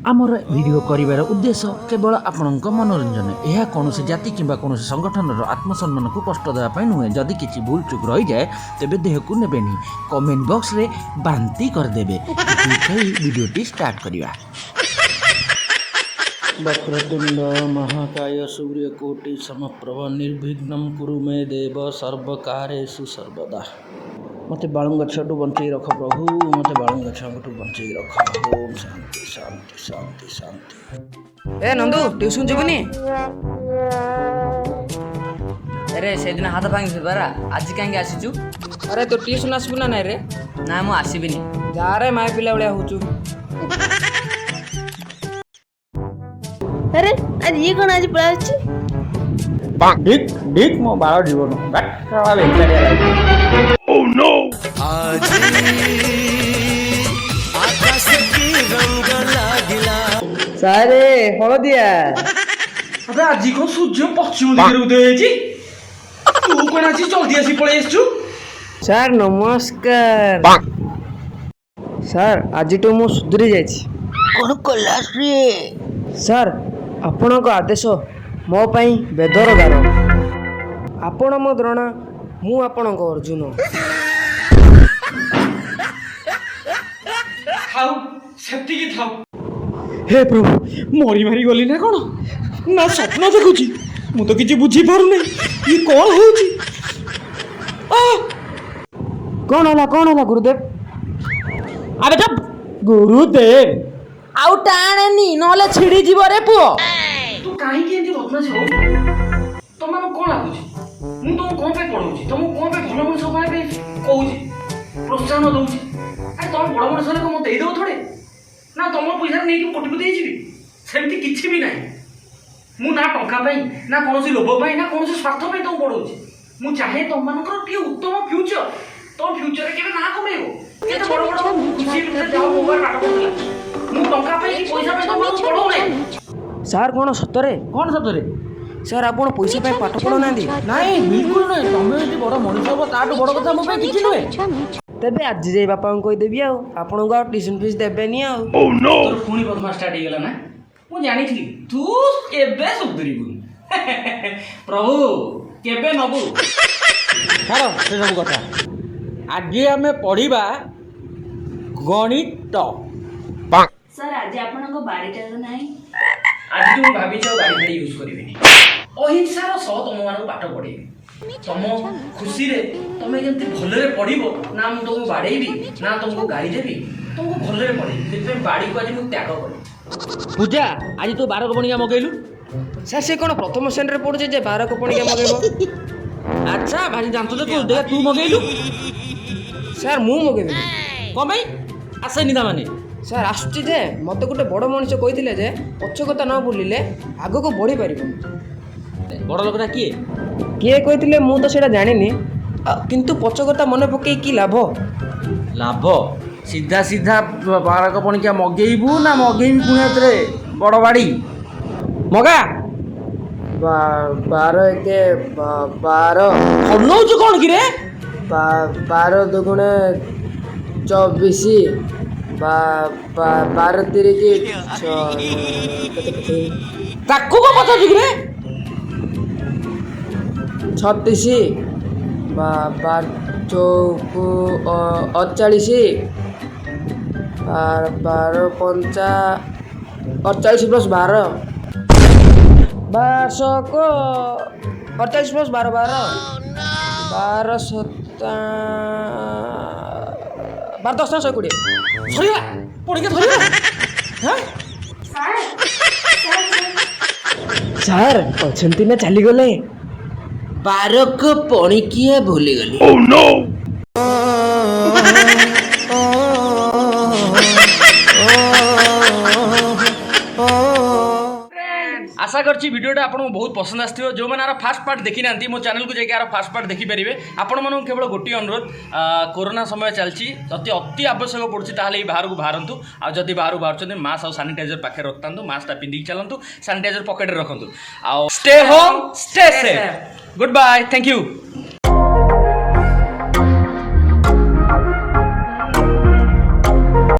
ଆମର ଭିଡ଼ିଓ କରିବାର ଉଦ୍ଦେଶ୍ୟ କେବଳ ଆପଣଙ୍କ ମନୋରଞ୍ଜନ। ଏହା କୌଣସି ଜାତି କିମ୍ବା କୌଣସି ସଂଗଠନର ଆତ୍ମସମ୍ମାନକୁ କଷ୍ଟ ଦେବା ପାଇଁ ନୁହେଁ। ଯଦି କିଛି ଭୁଲ ଚୁକ୍ ରହିଯାଏ, ତେବେ ଦେହକୁ ନେବେନି, କମେଣ୍ଟ ବକ୍ସରେ ବାନ୍ତି କରିଦେବେ। ଏତିକି କହି ଭିଡ଼ିଓଟି ଷ୍ଟାର୍ଟ କରିବା। ବକ୍ରତୁଣ୍ଡ ମହାକାୟ ସୂର୍ଯ୍ୟକୋଟି ସମପ୍ରଭ, ନିର୍ବିଘ୍ନಂ କୁରୁ ମେ ଦେବ ସର୍ବକାର୍ୟେଷୁ ସର୍ବଦା। ମୋତେ ବାଳୁଙ୍ଗା ଛୁଆଠୁ ବଞ୍ଚେଇ ରଖ ପ୍ରଭୁ, ମୋତେ ବାଳୁଙ୍ଗା ଛୁଆଙ୍କଠୁ ବଞ୍ଚେଇ ରଖ। ଓମ୍ ଶାନ୍ତି ଶାନ୍ତି ଶାନ୍ତି ଶାନ୍ତି। ଏ ନନ୍ଦୁ, ଟ୍ୟୁସନ ଯିବୁନି? ଆରେ, ସେଦିନ ହାତ ଭାଙ୍ଗିଥିଲୁ ପରା, ଆଜି କାହିଁକି ଆସିଛୁ? ଆରେ, ତୁ ଟ୍ୟୁସନ ଆସିବୁ ନା ନାଇଁ ରେ? ନା, ମୁଁ ଆସିବିନି। ଯାରେ, ମାଇ ପିଲା ଭଳିଆ ହଉଛୁ। ଆରେ, ଆଜି ଇଏ କ'ଣ ଆଜି ପଳେଇ ଆସିଛି? ଢିକ୍ ଢିକ୍ ମୋ ବାଳ ଜୀବନ। ବେକାରିଆ ଲାଇଫ୍। ସାରେ, ହଳଦିଆ। ଆବେ, ଆଜି କଣ ସୂର୍ଯ୍ୟ ପଶ୍ଚିମ ଦିଗରେ ଉଦୟ ହେଇଛି? ତୁ କଣ ଆଜି ଜଲ୍ଦି ଆସି ପଳେଇ ଆସିଛୁ? ସାର୍, ନମସ୍କାର ସାର୍। ଆଜିଠୁ ମୁଁ ସୁଧୁରି ଯାଇଛି। କ'ଣ କଲା ସିଏ? ସାର୍, ଆପଣଙ୍କ ଆଦେଶ ମୋ ପାଇଁ ବେଦର ଗାର। ଆପଣ ମୋ ଦ୍ରୋଣା, ମୁଁ ଆପଣଙ୍କ ଅର୍ଜୁନ। ଥାଉ, ସେତିକି ଥାଉ। ହେ ପ୍ରଭୁ! ମରି ମାରି ଗଲି ନା କଣ, ନା ସ୍ୱପ୍ନ ଦେଖୁଛି? ମୁଁ ତ କିଛି ବୁଝିପାରୁନି, ଇଏ କଣ ହଉଛି? ଆ! କ'ଣ ହେଲା, କ'ଣ ହେଲା ଗୁରୁଦେବ? ଆବେ ତ ଗୁରୁଦେବ, ଆଉ ଟାଣେନି, ନହେଲେ ଛିଡିଯିବ ରେ ପୁଅ। ତୁ କାହିଁକି ଏମିତି ବଦମାସି ହଉଛୁ? ତମମାନଙ୍କୁ କଣ ଲାଗୁଛି, ମୁଁ ତମକୁ କଣ ପାଇଁ ପଢଉଛି? ତମକୁ କଣ ପାଇଁ ଭଲ ମଣିଷ ହବା ପାଇଁ କହୁଛି, ପ୍ରୋତ୍ସାହନ ଦଉଛି? ଆରେ, ତମେ ବଡ ମଣିଷ ହେଲେ କଣ ମୋତେ ଦେଇଦେବ ଥୋଡ଼େ ନା ତମ ପଇସାରେ ନେଇକି ମୁଁ କୋଟିପତି ହେଇଯିବି? ସେମିତି କିଛି ବି ନାହିଁ। ମୁଁ ନା ଟଙ୍କା ପାଇଁ, ନା କୌଣସି ଲୋଭ ପାଇଁ, ନା କୌଣସି ସ୍ୱାର୍ଥ ପାଇଁ ତମକୁ ପଢଉଛି। ମୁଁ ଚାହେଁ ତମମାନଙ୍କର ଟିକେ ଉତ୍ତମ ଫ୍ୟୁଚର, ତମ ଫ୍ୟୁଚରରେ କେବେ ନାଁ କମେଇବ। କେତେ ବଡ ବଡ ଖୁସି ଯାଉ ମୋ ପାଖରେ ପାଠ ପଢୁଥିଲା। ମୁଁ ଟଙ୍କା ପାଇଁ କି ପଇସା ପାଇଁ ତମମାନଙ୍କୁ ପଢଉନାହିଁ। ସାର୍, କ'ଣ ସତରେ? କ'ଣ ସତରେ? ସାର୍, ଆପଣ ପଇସା ପାଇଁ ପାଠ ପଢ଼ଉନାହାନ୍ତି? ନାଇଁ, ବିଲକୁଲ ନୁହେଁ। ତମେ ଯଦି ବଡ଼ ମଣିଷ ହବ, ତାଠୁ ବଡ଼ କଥା ମୋ ପାଇଁ କିଛି ନୁହେଁ। ତେବେ ଆଜି ଯାଇ ବାପାଙ୍କୁ କହିଦେବି, ଆଉ ଆପଣଙ୍କୁ ଆଉ ଟ୍ୟୁସନ୍ ଫିସ୍ ଦେବେନି ଆଉ। ତୋର ପୁଣି ବଦମାସ ଷ୍ଟାର୍ଟ ହେଇଗଲା ନା? ମୁଁ ଜାଣିଥିଲି ତୁ କେବେ ସୁଧୁରିବୁନି। ପ୍ରଭୁ, କେବେ ନବୁ? ଛାଡ଼ ସେସବୁ କଥା। ଆଜି ଆମେ ପଢ଼ିବା ଗଣିତ। ସାର୍, ଆଜି ଆପଣଙ୍କ ବାଡ଼ିଟା ତ ନାହିଁ। ଆଜି ମୁଁ ଭାବିଛି ଆଉ ବାଡ଼ି ଫାଡ଼ି ୟୁଜ୍ କରିବିନି। ଅହିଂସାର ସହ ତମମାନଙ୍କୁ ପାଠ ପଢ଼େଇବି। ତମ ଖୁସିରେ ତମେ ଯେମିତି ଭଲରେ ପଢ଼ିବ। ନା ମୁଁ ତମକୁ ବାଡ଼େଇବି, ନା ତମକୁ ଗାଳି ଦେବି, ତମକୁ ଭଲରେ ପଢ଼େଇବି। ସେଥିପାଇଁ ବାଡ଼ିକୁ ଆଜି ମୁଁ ତ୍ୟାଗ କଲି। ପୂଜା, ଆଜି ତୁ 12 ପଣିକିଆ ମଗେଇଲୁ। ସାର୍, ସେ କ'ଣ ପ୍ରଥମ ଶ୍ରେଣୀରେ ପଢୁଛି ଯେ 12 ପଣିକିଆ ମଗେଇବ? ଆଚ୍ଛା, ଭାରି ଜାଣିଛୁ ତ ତୁ। ଦେଖ, ତୁ ମଗେଇଲୁ। ସାର୍, ମୁଁ ମଗେଇବିନି। କ'ଣ ପାଇଁ ଆସେନି ତା ମାନେ? ସାର୍, ଆସୁଛି ଯେ ମୋତେ ଗୋଟେ ବଡ଼ ମଣିଷ କହିଥିଲେ ଯେ ପଛ କଥା ନ ଭୁଲିଲେ ଆଗକୁ ବଢ଼ିପାରିବନି। ବଡ଼ ଲୋକଟା କିଏ? କିଏ କହିଥିଲେ ମୁଁ ତ ସେଇଟା ଜାଣିନି, ଆଉ କିନ୍ତୁ ପଛ କଥା ମନେ ପକେଇ କି ଲାଭ? ଲାଭ? ସିଧା ସିଧା 12 ପଣିକିଆ ମଗେଇବୁ ନା ମଗେଇବି ପୁଣି ଏଥିରେ ବଡ଼ ବାଡ଼ି? ମଗା। 12 ଏକ 12। ଖନଉଛୁ କ'ଣ କିରେ? 12 ଦୁଗୁଣେ 24, 12 ତିରିକି କେତେ କେତେ? ତାକୁ କ'ଣ ପଚାରୁଛୁ କିରେ? 36, 12 ଚଉକୁ 48, 12 ପଞ୍ଚା 48 ପ୍ଲସ୍ 12, 12 ଛକ 48 ପ୍ଲସ୍ 12, 12 12 ସତା 12 ଦଶ 120। ସରିଗଲା, ପଣିକିଆ ସରିଗଲା, ହଁ। Sir, sir. ସାର୍ ଅଛନ୍ତି ନା ଚାଲିଗଲେ? ବାରକ ପଣିକିଆ ଭୁଲିଗଲି। ଆଶା କରୁଛି ଭିଡ଼ିଓଟା ଆପଣଙ୍କୁ ବହୁତ ପସନ୍ଦ ଆସିଥିବ। ଯେଉଁମାନେ ଆର ଫାଷ୍ଟ ପାର୍ଟ ଦେଖିନାହାନ୍ତି, ମୋ ଚ୍ୟାନେଲକୁ ଯାଇକି ଆର ଫାଷ୍ଟ ପାର୍ଟ ଦେଖିପାରିବେ। ଆପଣମାନଙ୍କୁ କେବଳ ଗୋଟିଏ ଅନୁରୋଧ, କରୋନା ସମୟ ଚାଲିଛି। ଯଦି ଅତି ଆବଶ୍ୟକ ପଡ଼ୁଛି, ତାହେଲେ ଏଇ ବାହାରକୁ ବାହାରନ୍ତୁ। ଆଉ ଯଦି ବାହାରକୁ ବାହାରୁଛନ୍ତି, ମାସ୍କ ଆଉ ସାନିଟାଇଜର ପାଖରେ ରଖିଥାନ୍ତୁ। ମାସ୍କଟା ପିନ୍ଧିକି ଚାଲନ୍ତୁ, ସାନିଟାଇଜର ପକେଟରେ ରଖନ୍ତୁ। ଆଉ stay home, stay safe. Good bye, thank you.